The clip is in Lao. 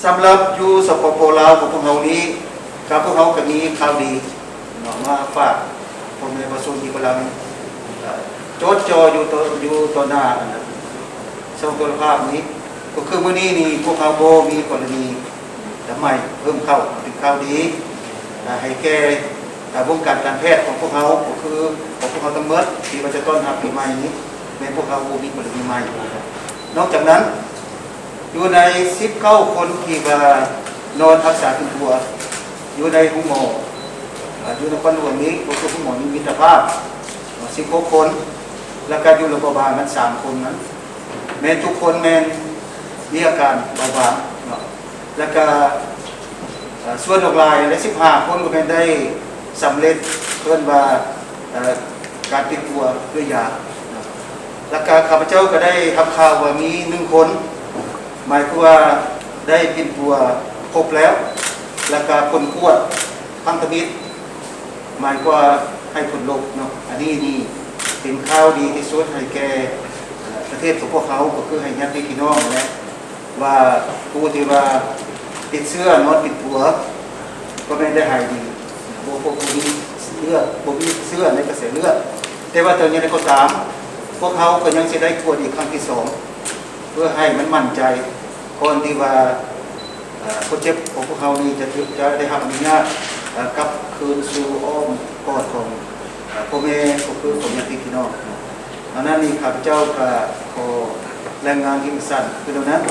ສຳລັບຢູ່ ສປປ ລາວ ຂອງພວກເຮົານີ້ ກໍພວກເຮົາກໍມີຂ່າວດີເນາະ ມາຝາກພໍ່ແມ່ປະຊາຊົນທີ່ກຳລັງ ເອີ່ ຈົດຈ່ອຢູ່ຕໍ່ ຢູ່ຕໍ່ໜ້າ ອັນນັ້ນ ຊ່ອງໂທລະພາບນີ້ ກໍຄືມື້ນີ້ນີ້ ພວກເຮົາບໍ່ມີກໍລະນີໃໝ່ເພີ່ມເຂົ້າ ເປັນຂ່າວດີ ເອີ່ ໃຫ້ແກ່ ເອີ່ ວົງການການແພດຂອງພວກເຮົາ ກໍຄືຂອງພວກເຮົາທັງໝົດ ທີ່ວ່າຈະຕ້ອນຮັບປີໃໝ່ນີ້ ແມ່ນພວກເຮົາບໍ່ມີກໍລະນີໃໝ່. ນອກຈາກນັ້ນ ຢູ່ໃນສິບເກົ້າຄົນທີ່ວ່ານອນຮັກສາຕົວຢູ່ໃນໂຮງໝໍ ເອີ່ ຢູ່ນະຄອນຫຼວງນີ້ ກໍຄືໂຮງໝໍມີມິດຕະພາບ ເນາະ ສິບຫົກຄົນ ແລ້ວກໍຢູ່ລະບົບບາງນັ້ນສາມຄົນນັ້ນ ແມ່ນທຸກຄົນແມ່ນມີອາການເບົາບາງເນາະ ແລ້ວກໍ ເອີ່ ສ່ວນອອກລາຍໄດ້ສິບຫ້າຄົນ ກໍແມ່ນໄດ້ສຳເລັດ ເອີ້ນວ່າ ເອີ່ ການປິ່ນປົວດ້ວຍຢາເນາະ ແລ້ວກໍຂ້າພະເຈົ້າກໍໄດ້ຮັບຂ່າວວ່າມີໜຶ່ງຄົນ ໝາຍຄວາມວ່າໄດ້ປິ່ນປົວຄົບແລ້ວ ແລ້ວກໍຜົນກວດພັນທະມິດ ໝາຍຄວາມວ່າໃຫ້ຜົນລົບເນາະ. ອັນນີ້ນີ້ເປັນຂ່າວດີທີ່ສຸດໃຫ້ແກ່ ເອີ່ ປະເທດຂອງພວກເຮົາ ກໍຄືໃຫ້ຍາດຕິພີ່ນ້ອງແຫຼະ ວ່າຜູ້ທີ່ວ່າຕິດເຊື້ອນອນປິ່ນປົວ ກໍແມ່ນໄດ້ຫາຍດີ ບໍ່ ບໍ່ ບໍ່ມີເລືອດ ບໍ່ມີເຊື້ອໃນກະແສເລືອດ. ແຕ່ວ່າເຖິງຢ່າງໃດກໍຕາມ ພວກເຮົາກໍຍັງຊິໄດ້ກວດອີກຄັ້ງທີສອງ ເພື່ອໃຫ້ມັນໝັ້ນໃຈ ກ່ອນທີ່ວ່າ ເອີ່ ຄົນເຈັບຂອງພວກເຮົານີ້ຈະຖືກ ຈະໄດ້ຮັບອະນຸຍາດ ເອີ່ ກັບຄືນສູ່ອ້ອມກອດຂອງ ເອີ່ ພໍ່ແມ່ ກໍຄືຂອງຍາດຕິພີ່ນ້ອງເນາະ. ອັນນັ້ນນີ້ ຂ້າພະເຈົ້າກໍຂໍລາຍງານທີ່ສັ້ນໆຄືແນວນັ້ນ.